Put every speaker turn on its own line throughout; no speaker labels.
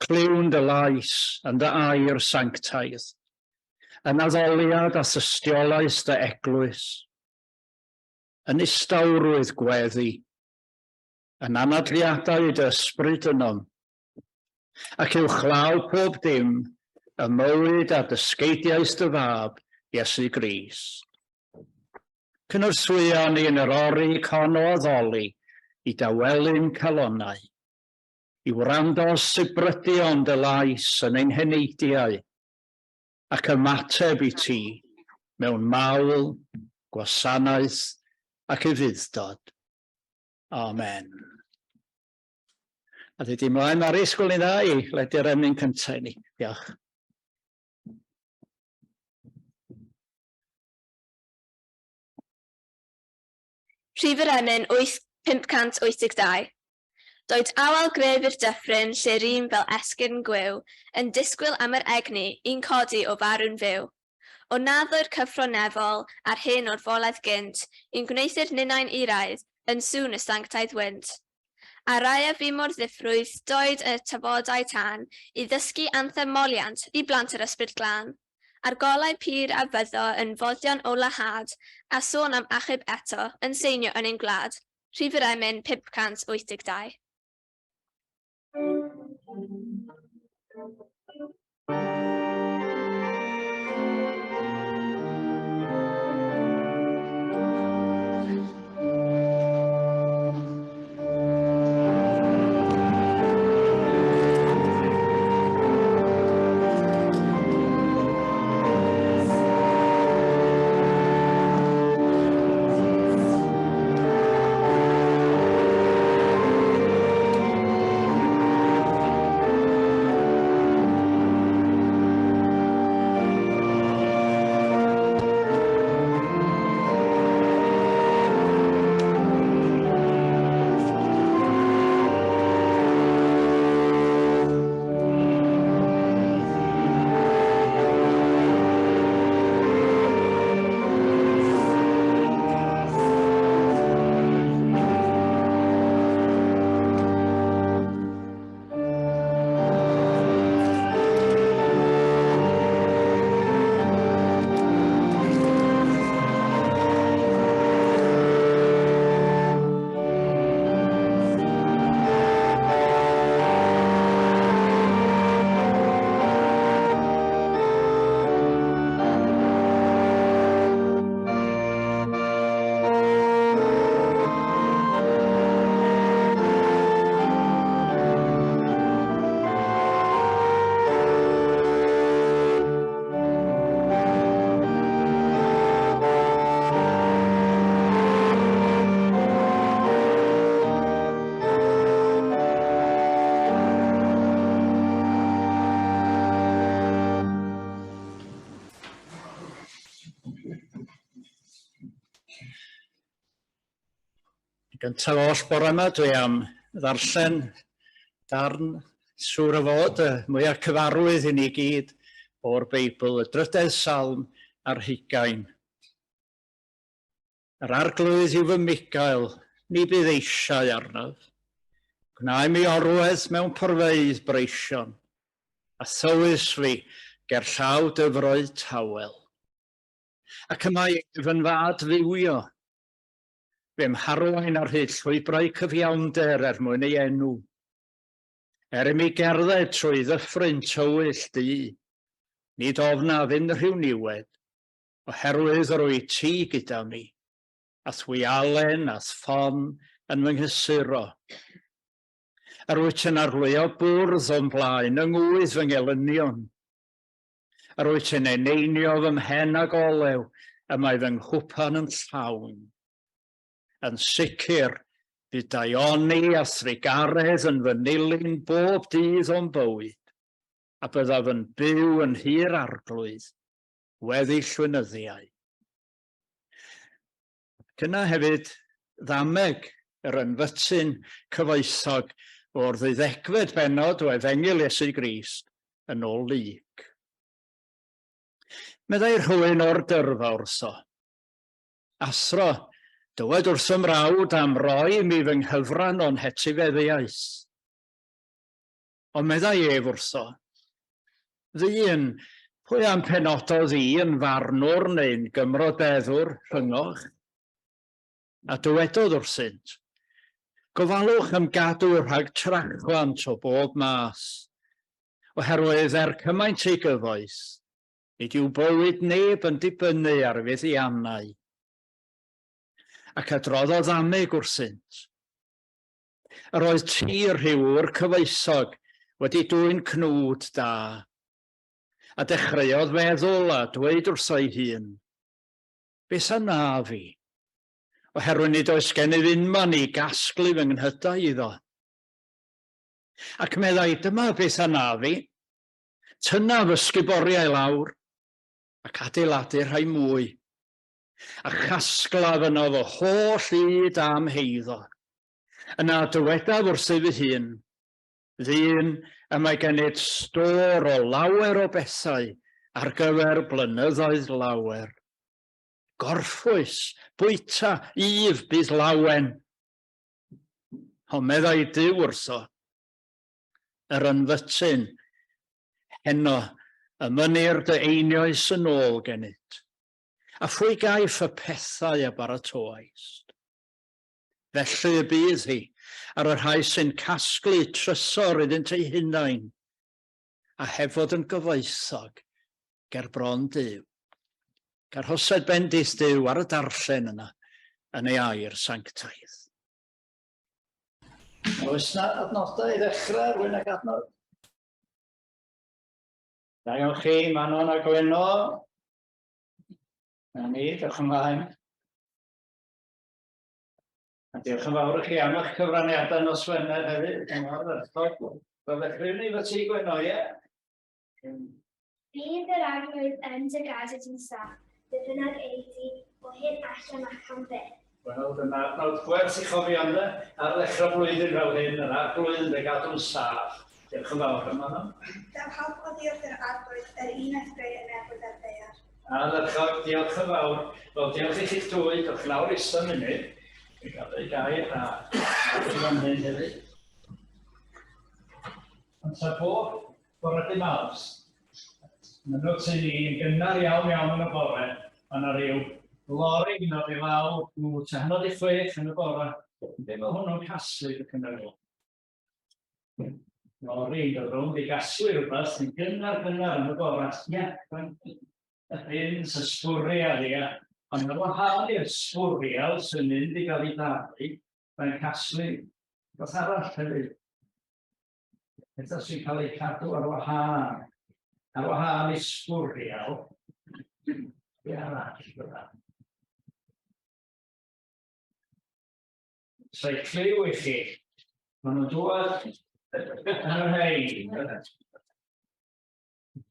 Clywn dy lais yn dy air sanctaidd, yn addoliad a thystiolaeth dy eglwys, yn istawrwydd gweddi, yn anadliadau dy ysbryd ynom, ac uwchlaw pob dim, y mywyd a dysgeidiaeth dy Fab, Iesu Grist. Cynorthwyo ni yn yr orig hon o addoli i dawelu'n calonnau, i wrando sibrydion dy lais yn ein heneidiau, ac ymateb i ti mewn mawl, gwasanaeth ac ufudd-dod. Amen. A dwi di mlaen, Mari, sgwelwn ni'n dda i ledu'r emyn cyntaf i ni. Diolch.
Rhif yr emyn 8 582. Doed awel gref i'r dyffryn lle ry'n fel esgyrn gwiw, yn disgwyl am yr egni i'n codi o farw'n fyw. O naddo'r cyffro nefol a'r hen orfoledd gynt, i'n gwneuthur ninnau'n iraidd yn sŵn y sanctaidd wynt. A rai a fu mor ddiffrwyth, doed y tafodau tân, i ddysgu anthem moliant i blant yr Ysbryd Glân. A'r golau pur a fyddo yn foddion o lahad, a sôn am achub eto yn seinio yn ein gwlad. Rhif yr emyn 582.
Gyntaf oll bore yma, dwi am ddarllen darn siŵr o fod y mwyaf cyfarwydd i ni gyd o'r Beibl, y drydedd salm ar hugain. Yr arglwydd yw fy mugail, ni bydd eisiau arnaf. Gwna i mi orwedd mewn porfeydd breision, a thywys fi ger llaw dyfroedd tawel. Ac y mae ef yn fad fyw Fe'm harwain ar hyd llwybrau cyfiawnder er mwyn ei enw. Er i mi gerdded trwy ddyffryn tywyll du, nid ofnaf unrhyw niwed, oherwydd yr wyt ti gyda mi, a'th wialen a'th ffon yn fy nghysuro. Yr wyt yn arlwyo bwrdd o'm blaen yng ngwydd fy ngelynion. Yr wyt yn eneinio fy mhen ag olew, y mae fy nghwpan yn llawn. Yn sicr, bydd daioni a thrugaredd yn fy nilyn bob dydd o'm bywyd, a byddaf yn byw yn nhŷ'r Arglwydd weddill fy nyddiau. Ac yna hefyd ddameg yr ynfytyn cyfoethog o'r ddeuddegfed bennod o Efengyl Iesu Grist yn ôl Luc. Meddai rhywun o'r dyrfa wrtho, Athro, dywed wrth fy mrawd am roi i mi fy nghyfran o'n hetifeddiaeth. Ond meddai ef wrtho, Ddyn, pwy a'm penododd i yn farnwr neu'n gymrodeddwr rhyngoch? A dywedodd wrthynt, Gofalwch am gadw rhag trachwant o bob math, oherwydd er cymaint ei gyfoeth, nid yw bywyd neb yn dibynnu ar fuddiannau. Ac adroddodd amig wrthynt. Yr oedd tir rhyw ŵr cyfoethog wedi dwyn cnwd da, a dechreuodd feddwl a dweud wrtho'i hun, Beth a wnaf fi? Oherwydd nid oes gennyf unman i gasglu fy nghnydau iddo. Ac meddai, Dyma beth a wnaf fi, Tynnaf ysguboriau lawr, ac adeiladu rhai mwy, a chasglaf yno fy holl ŷd a'm heiddo. Yna dywedaf wrthyf fy hun, Ddyn, y mae gennyt stôr o lawer o bethau ar gyfer blynyddoedd lawer. Gorffwys, bwyta, yf, bydd lawen. Ond meddai Duw wrtho, yr ynfytyn, heno y mynir dy einioes yn ôl gennyt, a phwy gaiff y pethau a baratoaist? Felly y bydd hi ar y rhai sy'n casglu trysor iddynt eu hunain, a heb fod yn gyfoethog ger bron Duw. Carhosed bendith Duw ar y darllen yna yn ei air sanctaidd. Oes na adnodau i ddechrau, rwy'n ag adnod? Da iawn chi, Manon a Gwenno. Na ni, diolch ymlaen. A diolch yn fawr i chi am eich cyfraniadau nos Wener hefyd. Yn ardderchog. Wel, ddechreuwn ni efo ti, Gwenno, ie?
Bydd yr Arglwydd yn dy gadw di'n saff, ble bynnag ei di, o hyn allan ac am byth.
Wel, dyna adnod gwerth i chofio ynde, ar ddechrau blwyddyn fel hyn, yr Arglwydd yn dy gadw'n saff. Diolch yn fawr, Manon.
Daw help oddi wrth yr Arglwydd, yr un aeth greu y nefoedd a'r ddaear.
Ardderchog, diolch yn fawr. Wel, diolch i chi'ch dwy, dewch lawr ista munud. Dwi'n cael dweud gair a chi fan hyn hefyd. Ond ta bob bore dy Mawrth, maen nhw tu ni yn gynnar iawn iawn yn y bore, mae yna rhyw lori yn dod i lawr, nhw tua hanner di chwech yn y bore. Be mae hwnnw'n casglu, ydych chi'n meddwl? Lori yn dod rownd i gasglu rhywbeth yn gynnar gynnar yn y bore. Ie, y bins, y sbwriel, ie. Ond ar wahân i'r sbwriel sy'n mynd i gael ei daflu, mae'n casglu rhywbeth arall hefyd. Pethau sy'n cael eu cadw ar wahân. Ar wahân i sbwriel, be arall fydda? Sa'i cliw i chi. Maen nhw'n dŵad yn yr hein.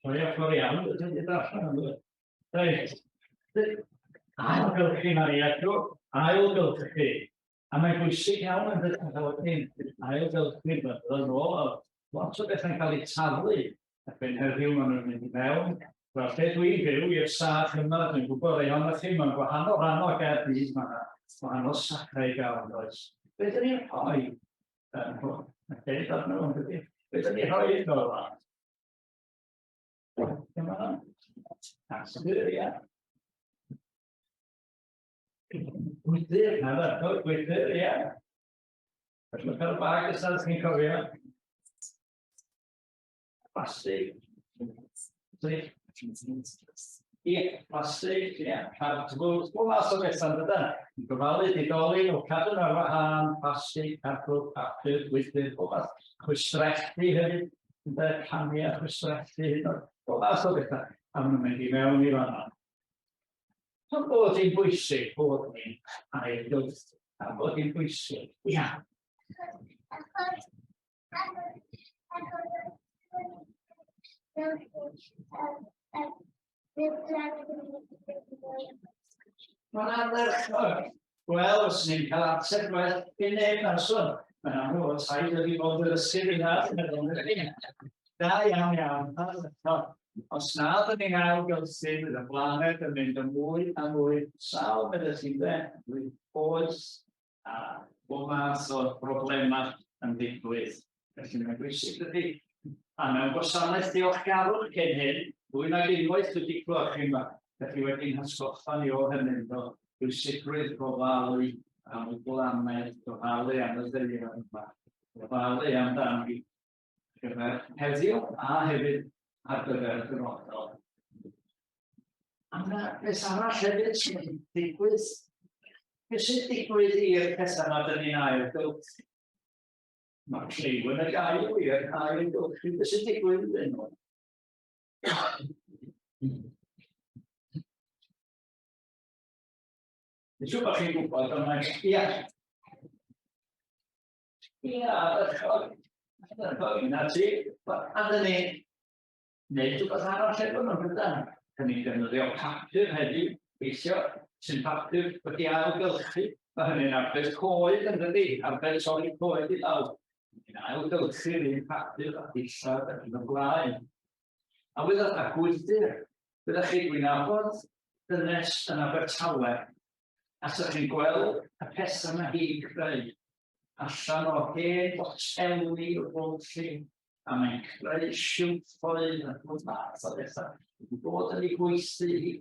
Sorry, ffordd iawn, dwi'n dod allan yn dod. Reit. Ailgylchu, Maria, ailgylchu. A mae'n bwysig iawn yn dydyn fel hyn, ailgylchu, mae'n ôl, lot o bethau'n cael eu taflu Erbyn heddiw maen nhw'n mynd i mewn. Wel, lle dwi'n byw, i'r sach yma, dwi'n gwybod rei ohonoch chi, mae'n gwahanol rhan o Gaerdydd, mae yna wahanol sachau i gael yn does. Be dyn ni'n rhoi yn hwn? Mae'n deud arno yn dydy. Be dyn ni'n rhoi yn ola? Dyma hwn. Asgyr, ia. Gwydr, na dda, gwydr, ia. Felly mae'n cael y bag ysaf, chi'n cofio. Plastig. Ie, plastig, ie, cardfwrdd, bob math o bethau yn dydan. Yn gofalu, didoli nhw, cadw nhw ar wahân, plastig, cardfwrdd, papur, gwydr, bob math. Chwistrellu hefyd, ynde, canu a chwistrellu hyd yn oed, bob math o bethau. A maen nhw'n mynd i mewn i fan'na. Pam bod hi'n bwysig bod ni'n ailgylchu? Pam bod hi'n bwysig? Ia.
Achos
Mae'n ardderchog. Wel, os ni'n cael ateb well gen neb narswn. Mae'n amlwg bod taid wedi bod yr ysgub i ddall. Da iawn iawn. Ardderchog. Os na ydyn ni'n ailgylchu, bydd y blaned yn mynd yn mwy a mwy sâl, meddai ti'n de, mwy poeth, a bob math o broblemau yn digwydd. Felly mae'n bwysig dydy. A mewn gwasanaeth diolchgarwch cyn hyn, fwy nag unwaith dwi wedi clywed chi yma, ydych chi wedi'n hatgoffa ni o hynny, do, bwysigrwydd gofalu am y blaned, gofalu am y ddaear yma, gofalu amdani ar gyfer heddiw a hefyd ar gyfer y dyfodol. A yna beth arall hefyd sy'n digwydd, beth sy'n digwydd i'r pethau yma dyn ni'n ailgylchu? Mae lliw yn y gair wir, ailgylchu, beth sy'n digwydd iddyn nhw? Dwi'n siŵr bod chi'n gwybod, ond mae'n... Ia. Ia, ardderchog. Ardderchog, yna ti. A dyn ni, Neu rhywbeth arall efo nhw, dydan? Dyn ni'n defnyddio papur heddiw, weithio, sy'n papur wedi ailgylchu. Mae hynny'n arbed coed yn dydi, arbed torri coed i lawr. Ni'n ailgylchu'r un papur a dillad ac yn y blaen. A wyddoch a gwydr, byddech chi, dwi'n nabod dynes yn Abertawe, a sa'ch chi'n gweld y pethau mae hi'n creu allan o hen boteli o bob lliw, a mae'n creu silffoedd a pob math o bethau. Wedi bod yn ei gweithdy hi,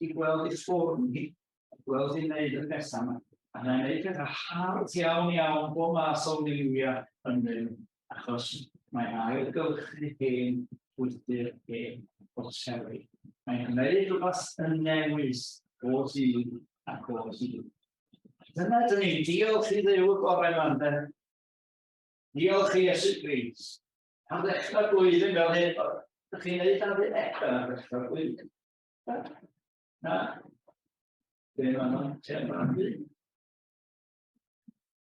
i gweld ei ffwrn hi, a gweld hi'n neud y pethau yma. A mae'n neud pethau hardd iawn iawn, bob math o liwiau yn mynd, achos mae'n ailgylchu hen gwydr, hen boteli. Mae'n gwneud rhywbeth yn newydd o hyd ac o hyd. Dyna dyn ni'n diolch i Dduw y bore yma, ynde? Diolch i Iesu Grist. Ar ddechrau blwyddyn fel hyn, ydych chi'n gwneud addunedau ar ddechrau blwyddyn? Na? Ddim yma, ti'n yma.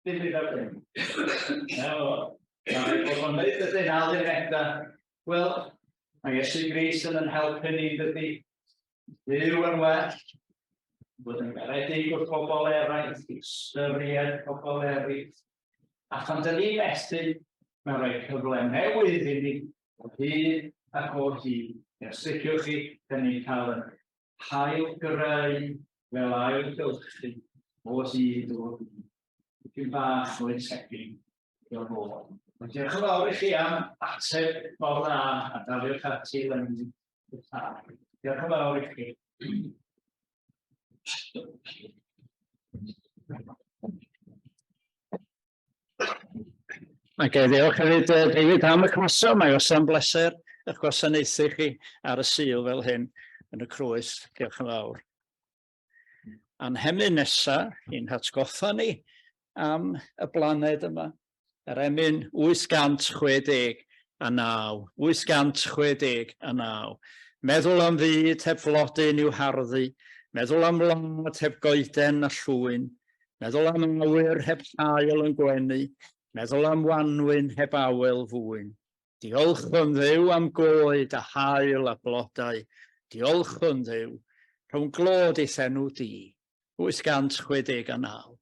Ddim byd ar ddim. Na fo. Mae pobl yn dweud ydyn addunedau. Wel, mae Iesu Grist yn yn helpu ni, dydy? Fyw yn well, bod yn garedig wrth bobl eraill, ystyried pobl eraill. A chan dyn ni'n methu, mae'n rhoi cyfle newydd i ni o hyd ac o hyd. Os liciwch chi, dyn ni'n cael yn hail greu fel ailgylchu o hyd o hyd. Dipyn bach mwy tebyg i'r fod. Ond diolch yn fawr i chi am ateb mor dda a daliwch ati eleni. Diolch yn fawr i chi. Mae gen i ddiolch hefyd, David, am y croeso. Mae wastad yn bleser eich gwasanaethu chi ar y Sul fel hyn yn y Crwys. Diolch yn fawr. A'n hemyn nesa i'n hatgoffa ni am y blaned yma, yr emyn 869, 869. Meddwl am fyd heb flodyn i'w harddu, meddwl am wlad heb goeden na llwyn, meddwl am awyr heb haul yn gwenu, meddwl am wanwyn heb awel fwyn. Diolchwn Dduw am goed a haul a blodau, diolchwn Dduw, rhwng glod i'th enw di. 869.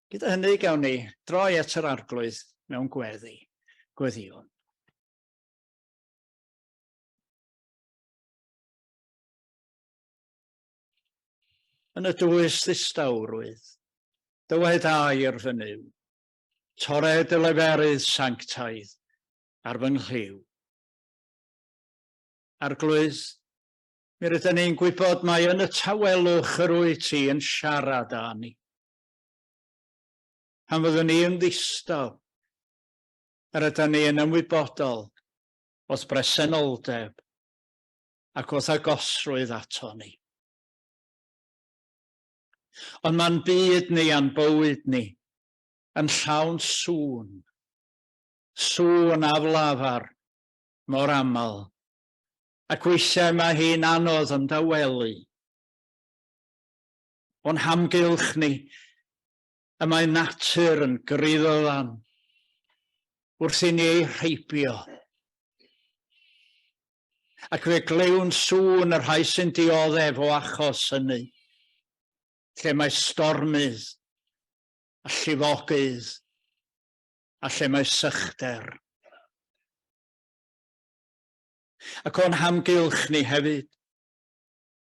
Gyda hynny gawn ni droi at yr Arglwydd mewn gweddi. Gweddïwn. Yn y dwys ddistawrwydd, dywed air fy Nuw, torred y leferydd sanctaidd ar fy nghlyw. Arglwydd, mi rydyn ni'n gwybod mai yn y tawelwch yr wyt ti yn siarad â ni. Pan fyddwn ni yn ddistaw, yr ydyn ni yn ymwybodol o'th bresenoldeb ac o'th agosrwydd ato ni. Ond mae'n byd ni a'n bywyd ni yn llawn sŵn, sŵn aflafar mor aml, ac weithiau mae hi'n anodd ymdawelu. O'n hamgylch ni, y mae natur yn griddo lan wrth i ni ei rheibio. Ac fe glywn sŵn y rhai sy'n dioddef o achos hynny, lle mae stormydd a llifogydd a lle mae sychder. Ac o'n hamgylch ni hefyd,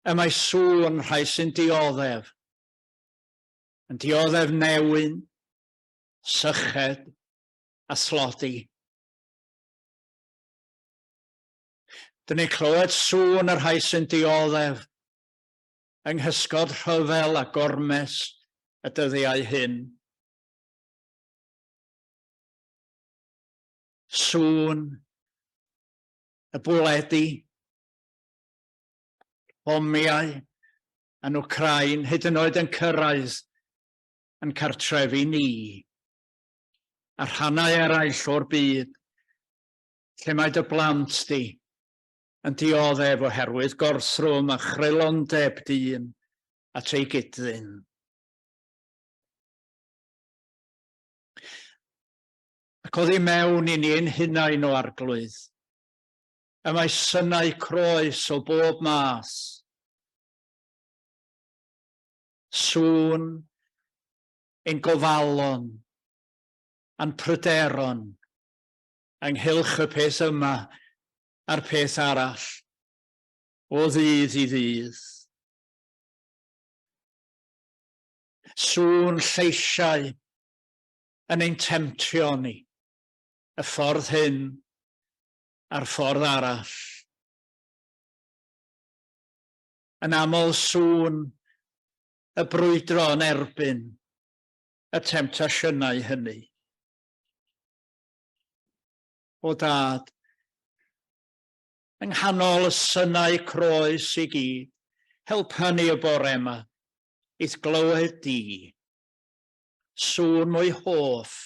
y mae sŵn rhai sy'n dioddef, yn dioddef newyn, syched a thlodi. Dyn ni'n clywed sŵn y rhai sy'n dioddef yng nghysgod rhyfel a gormes y dyddiau hyn. Sŵn y bwledi, bomiau yn Wcráin, hyd yn oed yn cyrraedd yn cartrefi ni a rhannau eraill o'r byd lle mae dy blant di yn dioddef oherwydd gorthrwm a chreulondeb dyn at ei gyd-ddyn. Ac oddi mewn i ni ein hunain o Arglwydd, y mae synau croes o bob math, sŵn ein gofalon a'n pryderon ynghylch y peth yma a'r peth arall o ddydd i ddydd. Sŵn lleisiau yn ein temtio ni, y ffordd hyn a'r ffordd arall. Yn aml sŵn y brwydro yn erbyn y temtasiynau hynny. O Dad, yng nghanol y synau croes i gyd, helpa ni y bore yma i'th glywed di. Sŵn mwy hoff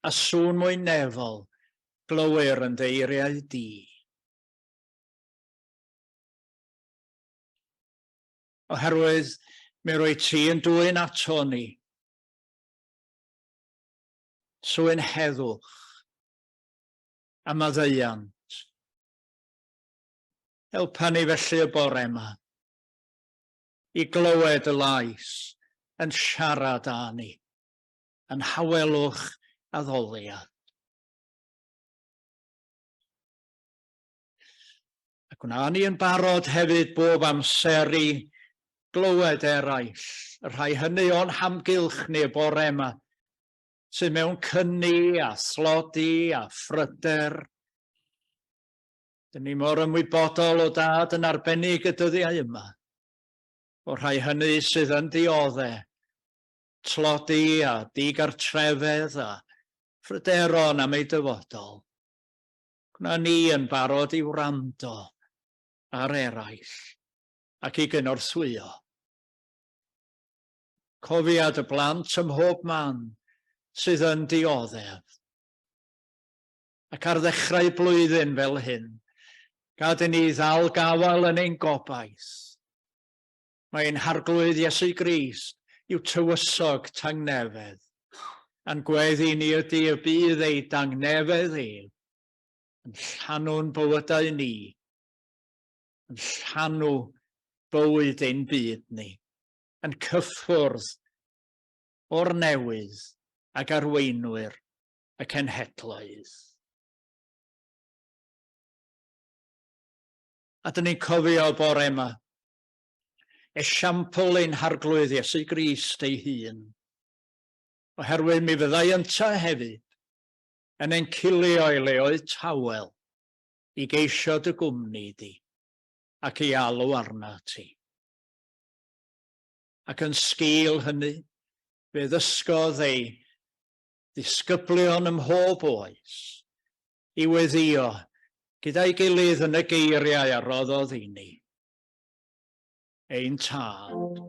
a sŵn mwy nefol glywir yn dy eiriau di. Oherwydd mi rwy ti yn dwyn ato ni swyn heddwch a maddeuant. Helpa ni felly y bore yma i glywed y lais yn siarad â ni, yn hawelwch addoliad. A gwna ni yn barod hefyd bob amser i glywed eraill, y rhai hynny o'n hamgylch ni y bore yma, sydd mewn cyni a thlodi a phryder. Dyn ni mor ymwybodol o Dad yn arbennig y dyddiau yma, o'r rhai hynny sydd yn diodde, tlodi a digartrefedd a phryderon am eu dyfodol. Gwna ni yn barod i wrando ar eraill ac i gynorthwyo. Cofia dy blant ym mhob man sydd yn dioddef. Ac ar ddechrau blwyddyn fel hyn, gad i ni ddal gafael yn ein gobaith. Mae ein Harglwydd Iesu Grist yw tywysog tangnefedd, a'n gweddi ni ydy y bydd ei dangnefedd ef yn llanw'n bywydau ni, yn llanw bywyd ein byd ni, yn cyffwrdd o'r newydd. ac arweinwyr y cenhedloedd. A dyn ni'n cofio bore yma esiampl ein Harglwydd Iesu Grist ei hun, oherwydd mi fyddai yntau hefyd yn encilio i leoedd tawel i geisio dy gwmni di ac i alw arna ti. Ac yn sgil hynny, fe ddysgodd ei ddisgyblion ym mhob oes i weddïo gyda'i gilydd yn y geiriau a roddodd i ni. Ein Tad.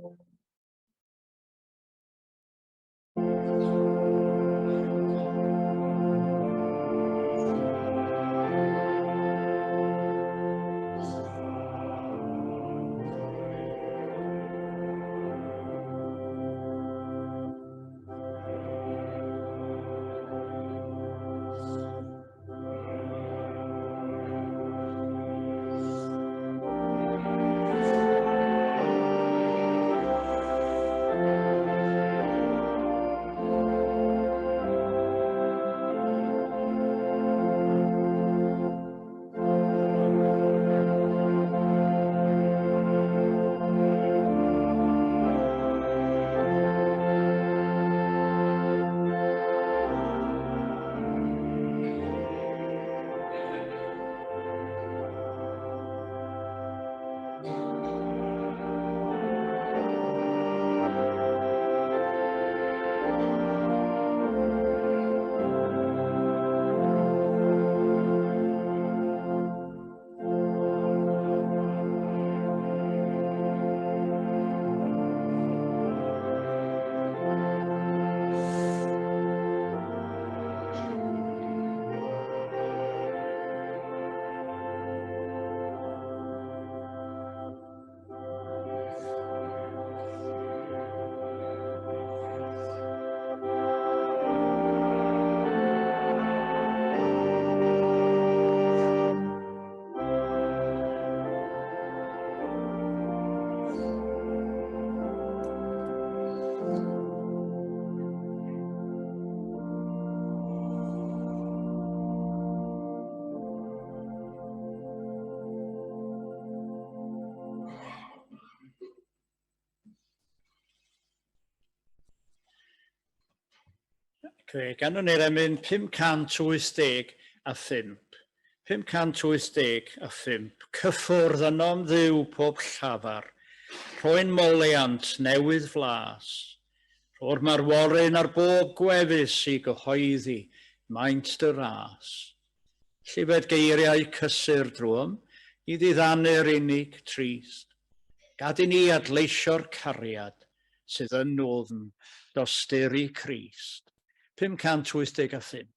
Fe ganwn ni'r emyn 585. 585. Cyffwrdd ynom Dduw pob llafar, rhoi'n moliant newydd flas. Rho'r marworyn ar bob gwefus i gyhoeddi maint dy ras. Llifed geiriau cysur drwm i ddiddanu'r unig trist. Gad i ni adleisio'r cariad sydd yn nwfn dosturi Crist. 585.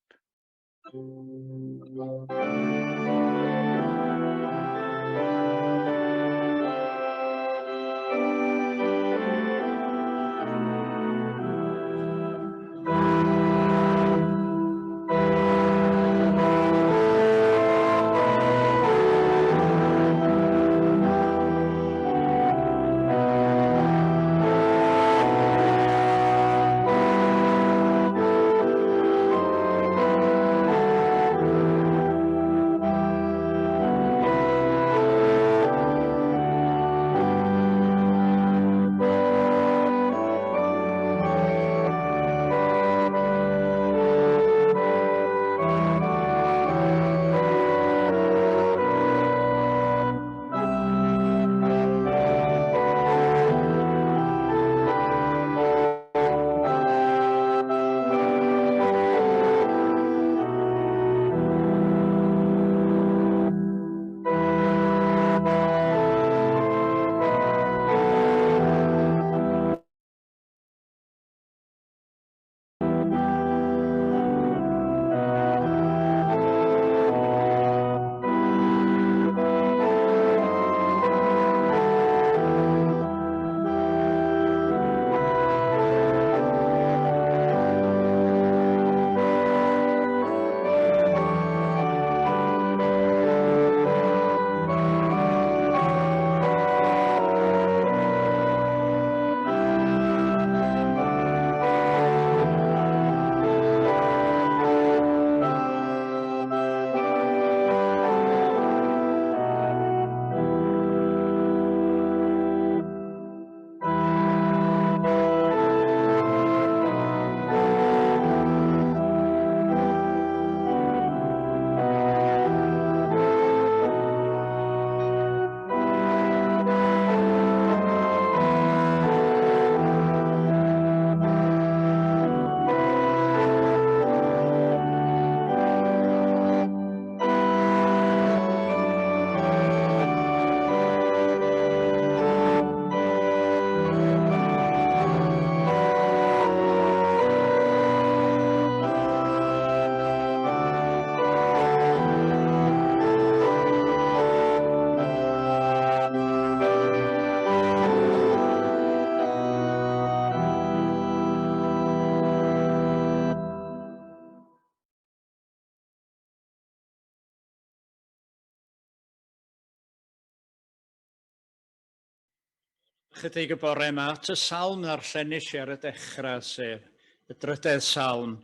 Chydig y bore yma at y salm ddarllenis i ar y dechrau, sef y drydedd salm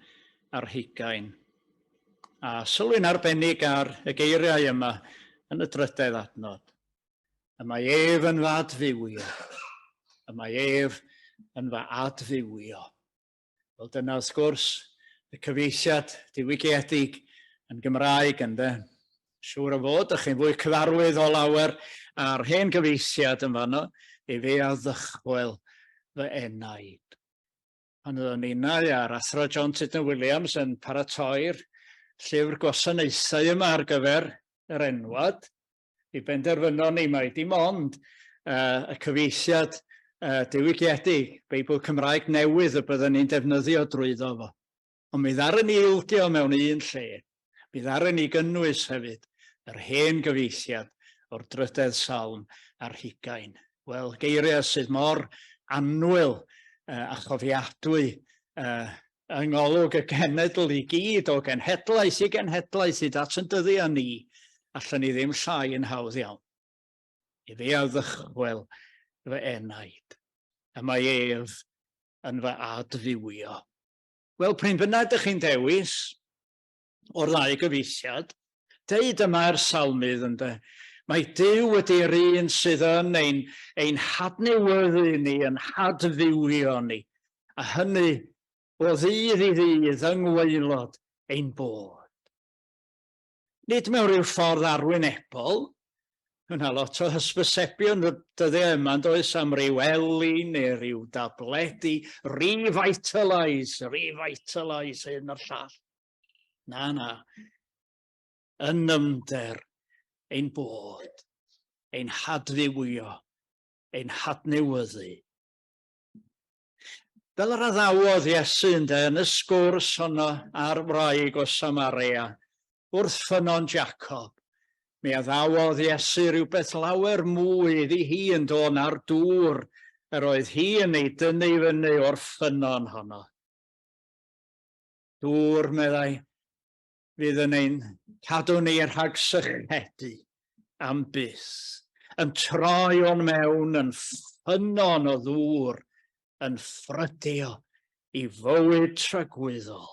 ar hugain. A sylwi'n arbennig ar y geiriau yma yn y drydedd adnod. Y mae ef yn fy adfywio. Y mae ef yn fy adfywio. Wel, dyna wrth gwrs y cyfieithiad diwygiedig yn Gymraeg, ynde. Siŵr o fod, ych chi'n fwy cyfarwydd o lawer â'r hen gyfieithiad yn fanno, efe a ddychwel fy enaid. Pan oeddwn ninnau a'r Athro John Tudor Williams yn paratoi'r llyfr gwasanaethau yma ar gyfer yr enwad, Mi benderfynon ni mai dim ond uh, y cyfieithiad uh, diwygiedig, Beibl Cymraeg Newydd y byddwn ni'n defnyddio drwyddo fo. Ond mi ddaru ni ildio mewn un lle. Mi ddaru ni gynnwys hefyd yr hen gyfieithiad o'r drydedd salm ar hugain. Wel, geiriau sydd mor annwyl uh, a chofiadwy uh, yng ngolwg y genedl i gyd, o genhedlaeth i genhedlaeth hyd at yn dyddiau ni, allan ni ddim llai yn hawdd iawn. I fi a ddychwel fy enaid, y mae ef yn fy adfywio. Wel, pryn bynnag ydych chi'n dewis o'r ddau gyfeithiad, deud y mae'r salmydd ynde, mae Duw ydy'r un sydd yn ein, ein hadnewyddu ni, yn hadfywio ni, a hynny o ddydd i ddydd yng ngwaelod ein bod. Nid mewn rhyw ffordd arwynebol, yna lot o hysbysebion y dyddiau yma yn does am ryw eli neu ryw dabledi, revitalise, revitalise hyn a'r llall. Na, na. Yn nyfnder ein bod, ein hadfywio, ein hadnewyddu. Fel yr addawodd Iesu ynde yn y sgwrs honno â'r wraig o Samaria wrth ffynnon Jacob, mi addawodd Iesu rhywbeth lawer mwy iddi hi yn do na'r dŵr yr oedd hi yn ei dynnu fyny o'r ffynnon honno. Dŵr, meddai, fydd yn ein cadw ni rhag sychedu am byth, yn troi o'n mewn yn ffynnon o ddŵr, yn ffrydio i fywyd tragwyddol.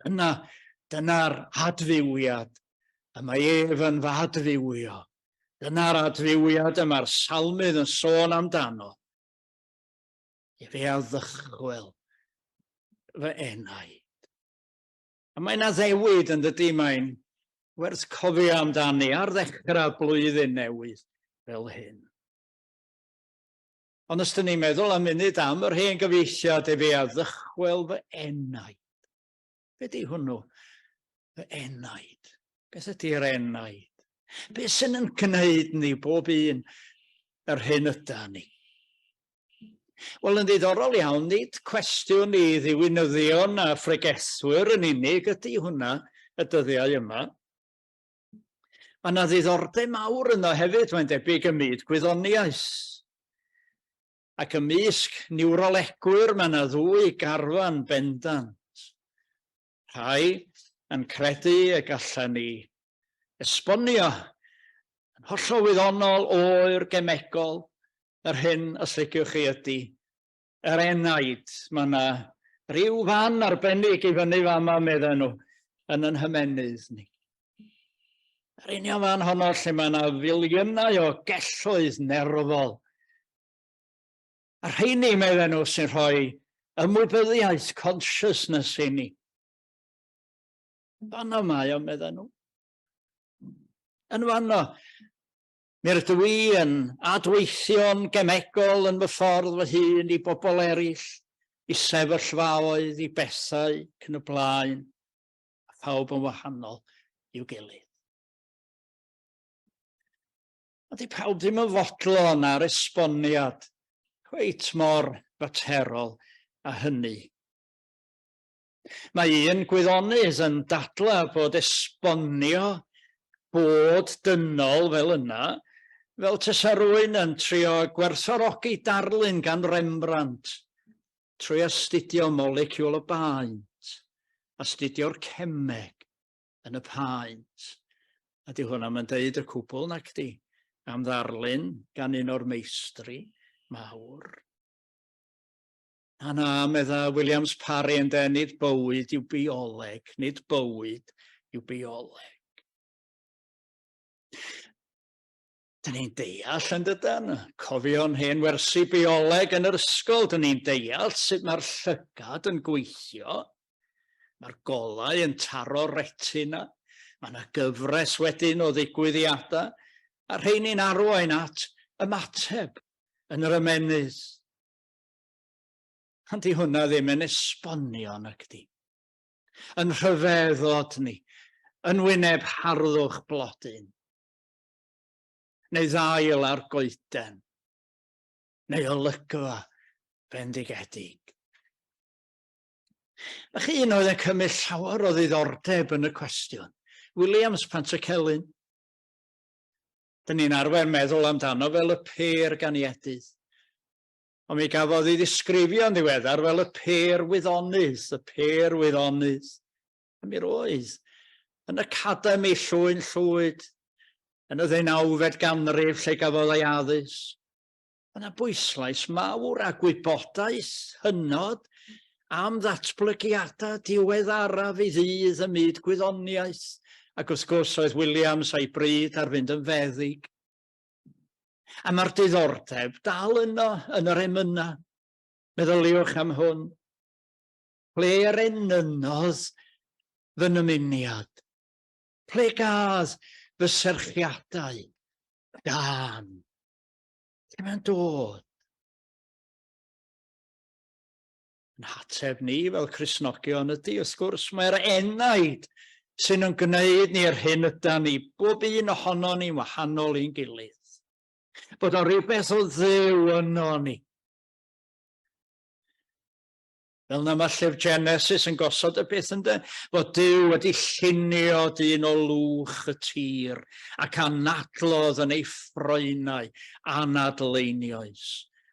Dyna, dyna'r adfywiad y mae ef yn fy adfywio. Dyna'r adfywiad y mae'r salmydd yn sôn amdano. Efe a ddychwel fy enaid. A mae'n addewid yn dydy, mae'n werth cofio amdani ar ddechrau blwyddyn newydd fel hyn. Ond os dyn ni'n meddwl am munud am yr hen gyfieithiad, efe a ddychwel fy enaid. Be di hwnnw? Fy enaid. Beth ydy'r enaid? Beth sy'n yn gwneud ni bob un yr hyn yda ni? Wel, yn ddiddorol iawn, nid cwestiwn i ddiwinyddion a phregethwyr yn unig ydy hwnna y dyddiau yma. Mae yna ddiddordeb mawr yno hefyd, mae'n debyg, ym myd gwyddoniaeth. Ac ymysg niwrolegwyr mae yna ddwy garfan bendant. Rhai yn credu y gallen ni esbonio yn hollol wyddonol, oer, gemegol, yr hyn, os liciwch chi, ydy yr enaid. Mae yna ryw fan arbennig i fyny fama, medden nhw, yn yn hymennydd ni. Yr union fan honno lle mae yna filiynau o gelloedd nerfol. A rheini, medden nhw, sy'n rhoi ymwybyddiaeth, consciousness i ni. Fanno mae o, medden nhw. Yn fanno, mi rydw i yn adweithio'n gemegol yn fy ffordd fy hun i bobl eraill, i sefyllfaoedd, i bethau, ac yn y blaen, a phawb yn wahanol i'w gilydd. Ond di pawb ddim yn fodlon ar esboniad cweit mor faterol a hynny. Mae un gwyddonydd yn dadlau bod esbonio bod dynol fel yna, fel tasa rwy'n yn trio gwerthfawrogi darlun gan Rembrandt trwy astudio moleciwl o baent, astudio'r cemeg yn y paent. A di hwnna mae'n deud y cwbl nac di, am ddarlun gan un o'r meistri. mawr. Na, na, medda Williams Parry yn de, nid bywyd yw bioleg, nid bywyd yw bioleg. Dyn ni'n deall yn dydan, cofio'n hen wersi bioleg yn yr ysgol, dyn ni'n deall sut mae'r llygad yn gweithio. Mae'r golau yn taro retina, mae yna gyfres wedyn o ddigwyddiadau, a rheini'n arwain at ymateb yn yr ymennydd. Ond di hwnna ddim yn esbonio, nag di. Yn rhyfeddod ni, yn wyneb harddwch blodyn. neu ddail ar goeden, neu olygfa fendigedig. Mae chi un oedd yn cymryd llawer o ddiddordeb yn y cwestiwn, Williams Pantycelyn. Dyn ni'n arfer meddwl amdano fel y pêr ganiedydd. Ond mi gafodd ei ddisgrifio'n ddiweddar fel y pêr wyddonydd, y pêr wyddonydd. A mi'r oedd yn Academi Llwyn Llwyd yn y ddeunawfed ganrif lle gafodd ei addysg. Mae yna bwyslais mawr a gwybodaeth hynod am ddatblygiadau diweddaraf i ddydd ym myd gwyddoniaeth, ac wrth gwrs oedd Williams a'i bryd ar fynd yn feddyg. A mae'r diddordeb dal yno yn yr emynau. Meddyliwch am hwn. Ple yr enynnodd fy nymuniad? Ple gadd fy serchiadau dân? Lle mae'n dod? Yn hateb ni fel Cristnogion ydy, wrth gwrs, mae'r enaid sy'n yn gwneud ni yr hyn yda ni, bob un ohono ni'n wahanol i'n gilydd. Bod o'n rhywbeth o Dduw yno ni. Fel na mae llyfr Genesis yn gosod y peth ynde, fod Duw wedi llunio dyn o lwch y tir ac anadlodd yn ei ffroenau anadl einioes,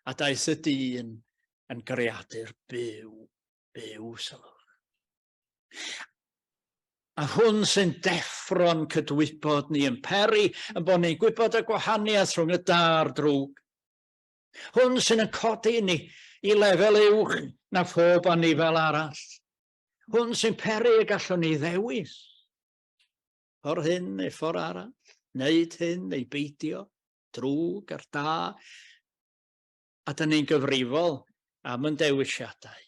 a daeth y dyn yn greadur byw, byw sylwch. A hwn sy'n deffro'n cydwybod ni yn peri yn bod ni'n gwybod y gwahaniaeth rhwng y da a'r drwg. Hwn sy'n yn codi ni i lefel uwch na phob anifel arall. Hwn sy'n peri y gallwn ni ddewis ffordd hyn neu ffordd arall, wneud hyn neu beidio, drwg a'r da, a dyn ni'n gyfrifol am yn dewisiadau.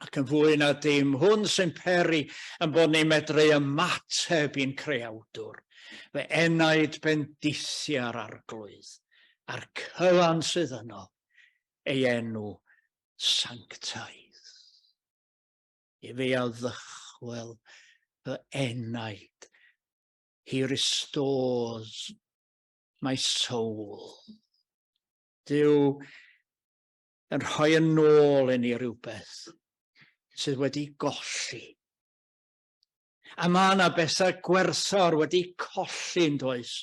Ac yn fwy na dim, hwn sy'n peri yn bod ni'n medru ymateb i'n creawdwr. Fe enaid bendithia'r arglwydd, a'r cyfan sydd yno, ei enw sanctaidd. I fi a ddychwel fy enaid. He restores my soul. Duw yn rhoi yn ôl i ni rhywbeth sydd wedi golli. A mae yna bethau gwerthfawr wedi colli yn does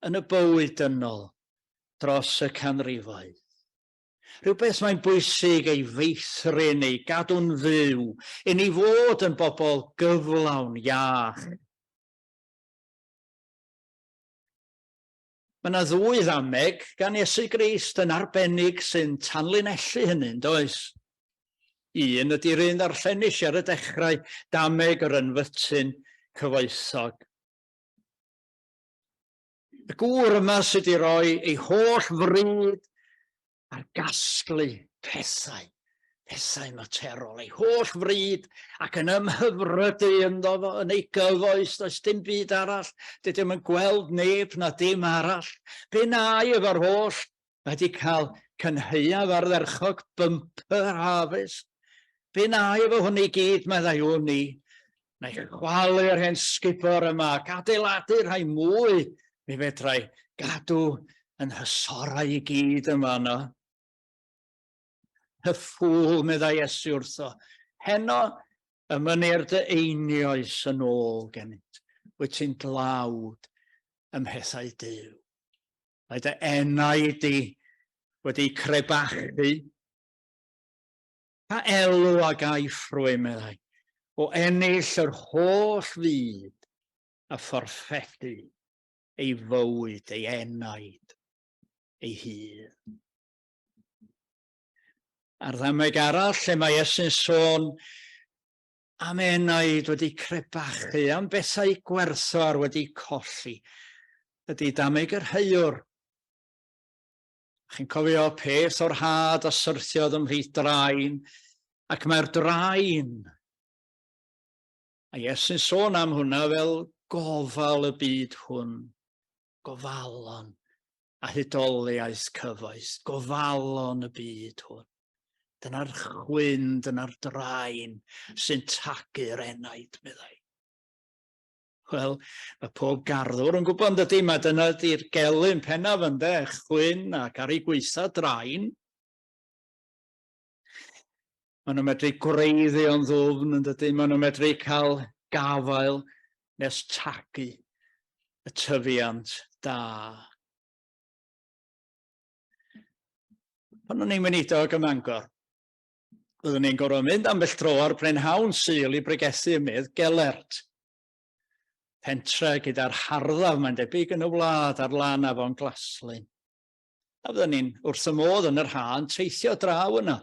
yn y bywyd dynol dros y canrifoedd. Rhywbeth mae'n bwysig ei feithrin, ei gadw'n fyw, i ni fod yn bobl gyflawn, iach. Mae yna ddwy ddameg gan Iesu Grist yn arbennig sy'n tanlinellu hynny, yn does? Un ydy'r un ddarllenis ar y dechrau, dameg yr ynfytyn cyfoethog. Y gŵr yma sydd wedi rhoi ei holl fryd ar gasglu pethau, pethau materol, ei holl fryd ac yn ymhyfrydu ynddo fo, yn ei gyfoes, does dim byd arall, dydy o'm yn gweld neb na dim arall. Be nai efo'r holl, mae wedi cael cynhaeaf ardderchog bumper harvest. Be nai efo hwn i gyd, meddai wn i. Na i chwalu'r hen sgubor yma ac adeiladu rhai mwy, mi fedrai gadw yn hysorau i gyd yn fanno. Y ffŵl, meddai Iesu wrtho, heno y mynir dy einioes yn ôl gennyt, wyt ti'n dlawd ym mhethau Duw. Mae dy enau di wedi crebachu. Pa elw a gaiff rwy, meddai, o ennill yr holl fyd a fforffedu ei fywyd, ei enaid. ei hun. A'r ddameg arall lle mae Iesu'n sôn am enaid wedi crebachu, am bethau gwerthfawr wedi colli, ydy dameg yr heuwr. Chi'n cofio peth o'r had a syrthiodd ymhlith drain, ac mae'r drain, a Iesu'n sôn am hwnna fel gofal y byd hwn, gofalon a hudoliaeth cyfoes, gofalon y byd hwn. Dyna'r chwyn, dyna'r draen sy'n tagu'r enaid, meddai. Wel, mae pob garddwr yn gwybod yn dydy, mae dyna ydy'r gelyn pennaf ynde, chwyn ac ar ei gweitha draen. Maen nhw'n medru gwreiddio'n ddwfn yn dydy, maen nhw'n medru cael gafael nes tagu y tyfiant da. Pan o'n i'n weinidog ym Mangor, byddwn ni'n gorfod mynd ambell dro ar brynhawn Sul i bregethu ym Medd Gelert. Pentre gyda'r harddaf, mae'n debyg, yn y wlad ar lan afon Glaslyn. A fydden ni'n wrth y modd yn yr ha yn teithio draw yna,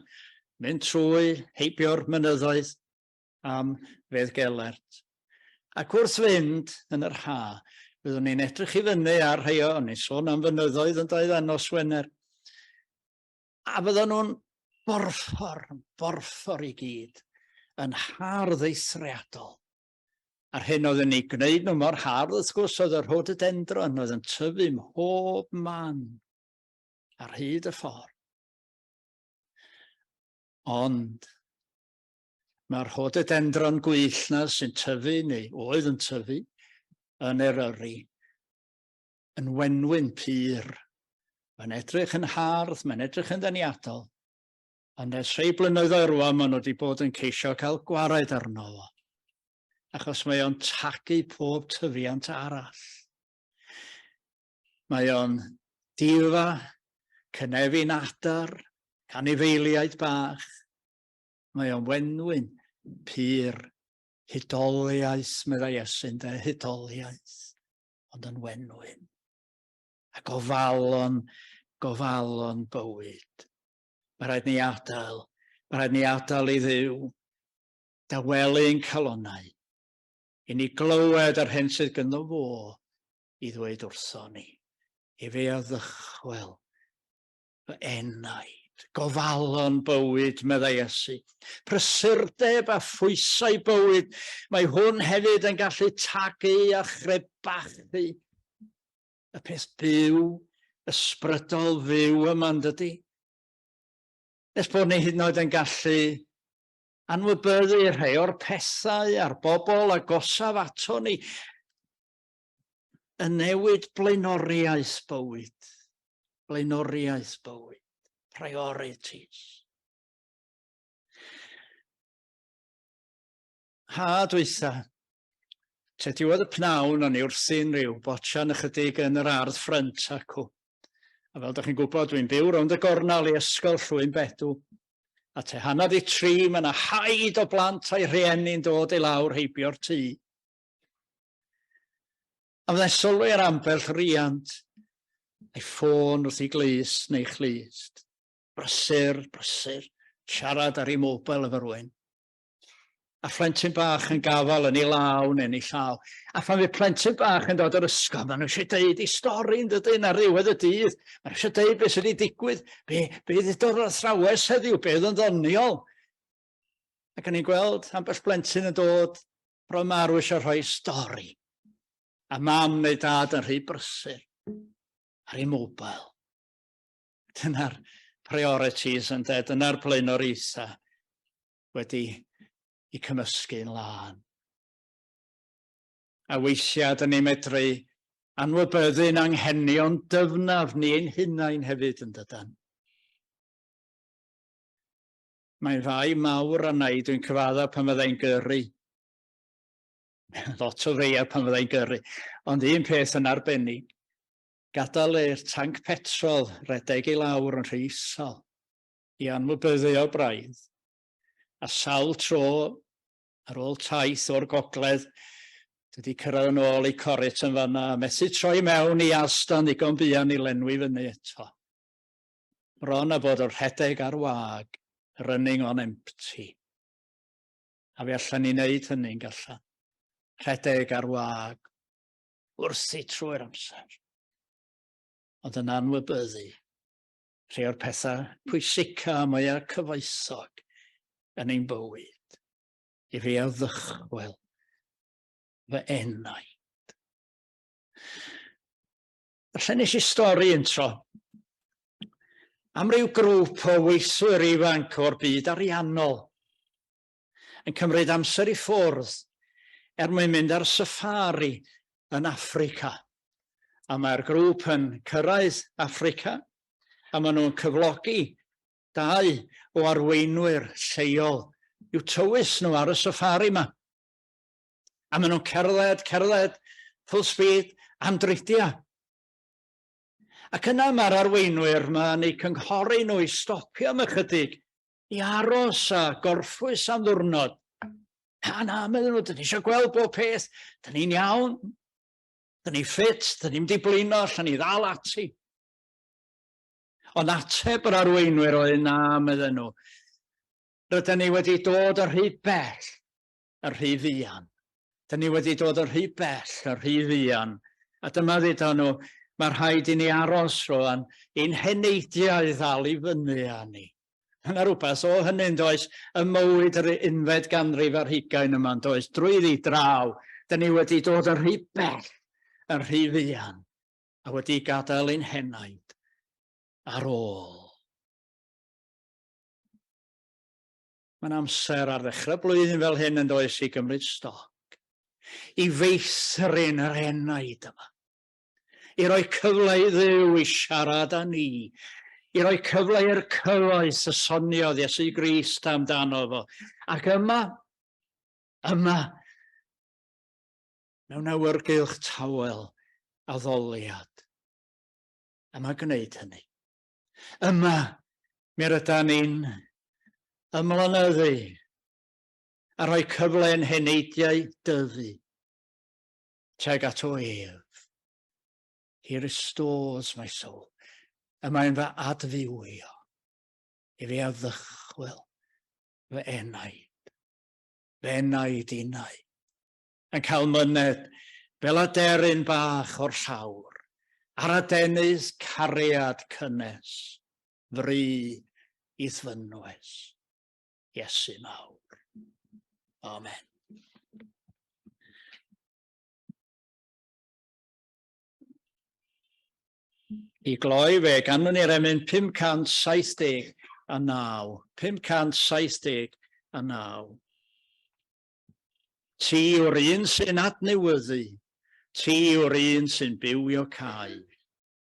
mynd trwy heibio'r mynyddoedd am Fedd Gelert. Ac wrth fynd yn yr ha, byddwn ni'n edrych i fyny ar rhai o, o'n i'n sôn am fynyddoedd yn doedd ar nos Wener, a fydden nhw'n borffor, borffor i gyd, yn hardd eithriadol. A'r hyn oedd yn ei gwneud nhw mor hardd, wrth gwrs, oedd y rhododendron oedd yn tyfu mhob man ar hyd y ffordd. Ond mae'r rhododendron gwyllt na sy'n tyfu, neu oedd yn tyfu, yn Eryri, yn wenwyn pur. Mae'n edrych yn hardd, mae'n edrych yn ddeniadol, Ond ers rhai blynyddoedd rwan maen nhw wedi bod yn ceisio cael gwared arno fo. Achos mae o'n tagu pob tyfiant arall. Mae o'n difa, cynefin adar, canifeiliaid bach. Mae o'n wenwyn, pur, hudoliaeth, meddai Iesu, de, hudoliaeth, ond yn wenwyn. A gofalon, gofalon bywyd. Mae rhaid ni adael, mae rhaid ni adael i Dduw dawelu'n calonnau, i ni glywed yr hyn sydd gynddo fo i ddweud wrtho ni. Efe a ddychwel fy enaid, gofalon bywyd, meddai Iesu. Prysurdeb a phwysau bywyd, mae hwn hefyd yn gallu tagu a chrebachu y peth byw, ysbrydol fyw yma, yn dydy? Nes bod ni hyd yn oed yn gallu anwybyddu rhai o'r pethau a'r bobl agosaf ato ni yn newid blaenoriaeth bywyd. Blaenoriaeth bywyd. Priorities. Ha dwytha. Tua diwedd y pnawn o'n i wrthi'n rhyw botsian ychydig yn yr ardd ffrynt acw. A fel dych chi'n gwybod, dwi'n byw rownd y gornel i ysgol Llwyn Bedw. A te hanner i tri, mae yna haid o blant a'i rhieni'n dod i lawr heibio'r tŷ. A fyddai'n sylwi ar ambell riant, ei ffôn wrth ei glust neu chlust. Brysur, brysur, siarad ar ei mobile efo rhywun. A phlentyn bach yn gafael yn ei law neu yn ei llaw. A phan fydd plentyn bach yn dod o'r ysgol, maen nhw eisiau deud ei stori yn dydyn ar ddiwedd y dydd. Maen nhw eisiau deud beth sydd wedi digwydd, be, be ddudodd yr athrawes heddiw, be oedd yn ddoniol. Ac o'n i'n gweld ambell blentyn yn dod bron marw eisiau rhoi stori. A mam neu dad yn rhy brysur ar ei mobile. Dyna'r priorities yn de, dyna'r blaenoriaethau wedi i cymysgu'n lân. A weithiau dyn ni'n medru anwybyddu'n anghenion dyfnaf ni ein hunain hefyd yn dydan. Mae'n fai mawr arna i, dwi'n cyfadda pan fyddai'n gyrru. Lot o feia pan fyddai'n gyrru. Ond un peth yn arbennig, gadael i'r tanc petrol redeg i lawr yn rhy isel i anwybyddu o braidd. A sawl tro ar ôl taith o'r gogledd, dwi wedi cyrraedd yn ôl i Corit yn fanna, a methu troi mewn i Asda ddigon buan i lenwi fyny eto. Bron a bod y rhedeg ar wag, running on empty. A fe allan ni wneud hynny'n gallan. Rhedeg ar wag, wrthi trwy'r amser. Ond yn anwybyddu rhai o'r pethau pwysica a mwyaf cyfoethog yn ein bywyd. I fi a ddychwel fy enaid. Falle nes i stori un tro am ryw grŵp o weithwyr ifanc o'r byd ariannol yn cymryd amser i ffwrdd er mwyn mynd ar safari yn Affrica. A mae'r grŵp yn cyrraedd Affrica a maen nhw'n cyflogi dau o arweinwyr lleol i'w tywys nhw ar y safari yma. A maen nhw'n cerdded, cerdded, full speed, am dridiau. Ac yna mae'r arweinwyr yma yn eu cynghori nhw i stopio am ychydig, i aros a gorffwys am ddwrnod. Na, na, meddyn nhw, dyn ni eisiau gweld bob peth, dyn ni'n iawn, dyn ni ffit, dyn ni'n di blino, allan ni ddal ati. Ond ateb yr arweinwyr oedd na, meddyn nhw. Rydyn ni wedi dod yn rhy bell yn rhy fuan. Dyn ni wedi dod yn rhy bell yn rhy fuan. A dyma ddudon nhw, mae rhaid i ni aros rwan i'n heneidiau ddal i fyny â ni. Mae yna rhywbeth o hynny'n does, ym mywyd yr unfed ganrif ar hugain yma'n does, drwyddi draw, dyn ni wedi dod yn rhy bell, yn rhy fuan, a wedi gadael ein henaid ar ôl. Mae'n amser ar ddechrau blwyddyn fel hyn yn does i gymryd stoc, i feithrin yr enaid yma, i roi cyfle i Dduw i siarad â ni, i roi cyfle i'r cyfoeth y soniodd Iesu Grist amdano fo. Ac yma, yma, mewn awyrgylch tawel addoliad, yma gwneud hynny. Yma, mi rydan ni'n ymlonyddu a rhoi cyfle yn heneidiau dyfu tuag ato ef. He restores my soul. Y mae'n fy adfywio i fi a ddychwel fy enaid, fy enaid innau, yn cael myned fel aderyn bach o'r llawr, ar adenydd cariad cynnes, fry i'th fynwes, Iesu mawr. Amen. I gloi fe ganwn ni'r emyn 579. 579. Ti yw'r un sy'n adnewyddu, ti yw'r un sy'n bywio cau.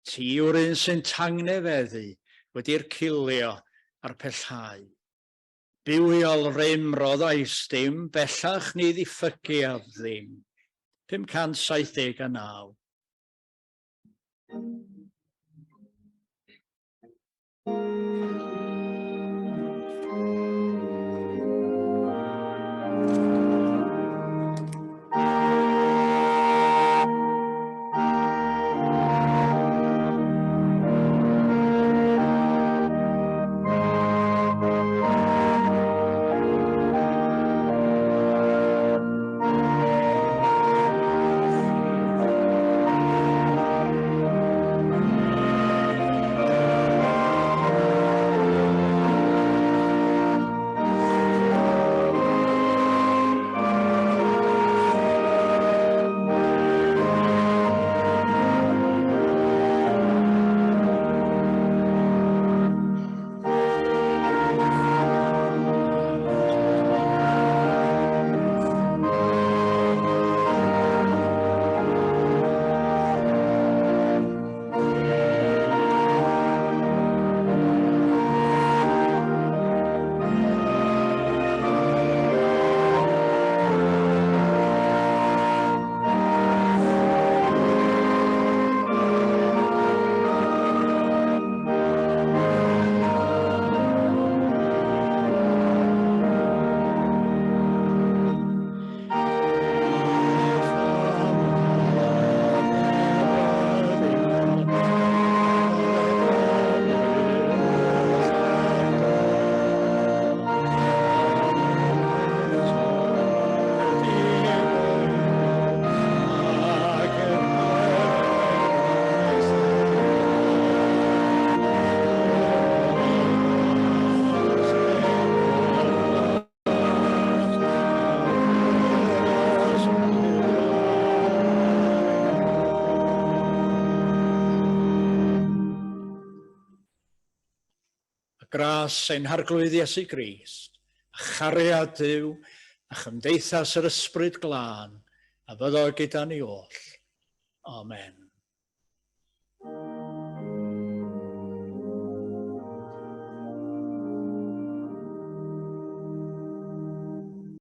Ti yw'r un sy'n tangnefeddu wedi'r cilio a'r pellhau. Bywiol rym roddais dim, bellach ni ddiffygiaf ddim. 579. A gras ein Harglwydd Iesu Grist, a chariad Duw, a chymdeithas yr Ysbryd Glân, a fyddo gyda ni oll. Amen.